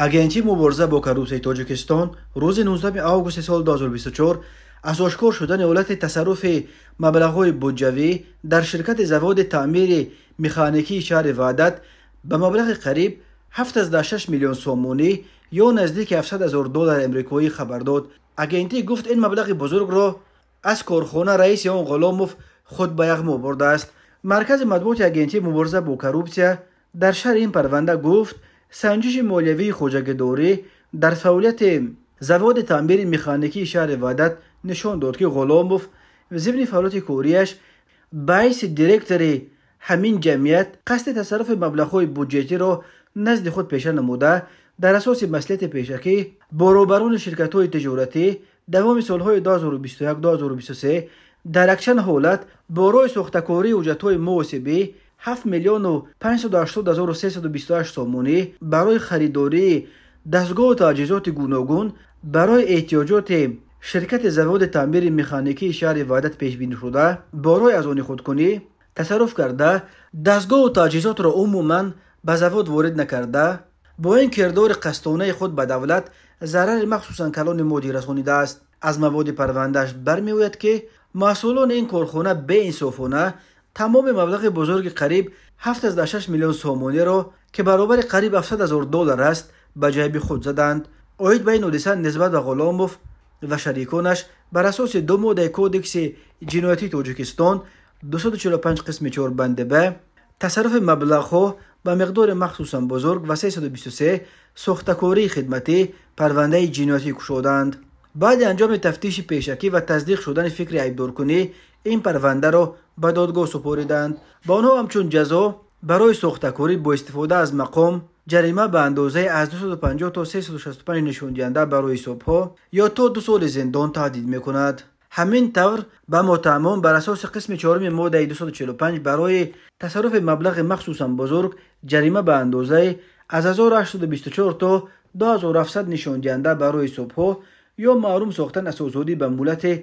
Агентии мубориза бо коррупсияи Тоҷикистон рӯзи 19 августи соли 2024 аз ошкор шудани ҳолати тасарруфи маблағҳои буҷавӣ дар ширкати заводи таъмири механикии шаҳри Ваҳдат ба маблағи қариб 76 миллион сомонӣ ё наздики 700 ҳазор доллари амрикоӣ хабар дод. Агентӣ гуфт, ин маблағи бузургро аз корхона раиси он Ғуломов худ ба яғмо бурдааст. Маркази матбуоти Агентии мубориза бо коррупсия дар шарҳи ин парванда гуфт, санҷиши молиявии хоҷагидорӣ дар фаъолияти заводи таъмири механикии шаҳри Ваҳдат нишон дод, ки Ғуломов зимни фаъолияти кориаш ба ҳайси директори ҳамин ҷамъият қасди тасарруфи маблағҳои буҷетиро назди худ пеша намуда, дар асоси маслиҳати пешакӣ бо роҳбарони ширкатҳои тиҷоратӣ давоми солҳои 2021-2023 дар якчанд ҳолат бо роҳи сохтакории ҳуҷҷатҳои муҳосибӣ 7 миллиону 580 ҳазору 328 сомонӣ барои харидории дастгоҳу таҷҳизоти гуногун барои эҳтиёҷоти ширкати заводи таъмири механикии шаҳри Ваҳдат пешбинишуда бо роҳи аз они худкунӣ тасарруф карда, дастгоҳу таҷҳизотро умуман ба завод ворид накарда, бо ин кирдори қасдонаи худ ба давлат зарари махсусан калони моддӣ расонидааст. Аз маводи парвандааш бармеояд, ки масъулони ин корхона беинсофона тамоми маблағи бузурги қариб 76 миллион сомониро, ки баробари қариб 700 ҳазор доллар аст, ба ҷайби худ заданд. Оид ба ин ҳодиса нисбат ба Ғуломов ва шариконаш бар асоси ду моддаи Кодекси ҷиноятии Тоҷикистон 245 қисми 4 банди б, тасарруфи маблағҳо ба миқдори махсусан бузург, ва 323, сохтакории хидматӣ, парвандаи ҷиноятӣ кушоданд. Баъди анҷоми тафтиши пешакӣ ва тасдиқ шудани фикри айбдоркунӣ ин парвандаро ба додгоҳ супориданд. Ба онҳо ҳамчун ҷазо барои сохтакорӣ бо истифода аз мақом ҷарима ба андозаи аз 250 то 365 нишондиҳанда барои ҳисобҳо ё то 2 соли зиндон таҳдид мекунад. Ҳамин тавр, ба муттаҳамон бар асоси қисми чоруми моддаи 245 барои тасарруфи маблағи махсусан бузург ҷарима ба андозаи аз 1824 то 2700 нишондиҳанда барои ҳисобҳо ё маҳрум сохтан аз озодӣ ба муҳлати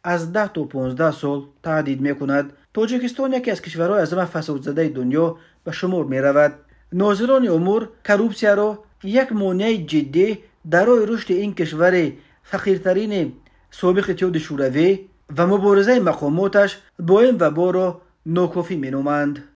аз 10 то 15 сол таҳдид мекунад. Тоҷикистон яке аз кишварҳои аз ҳама фасодзадаи дунё ба шумор меравад. Нозирони умур коррупсияро як монеаи ҷиддӣ дар роҳи рушди ин кишвари фақиртарини собиқ Иттиҳоди Шӯравӣ ва муборизаи мақомоташ бо ин ваборо нокофӣ меноманд.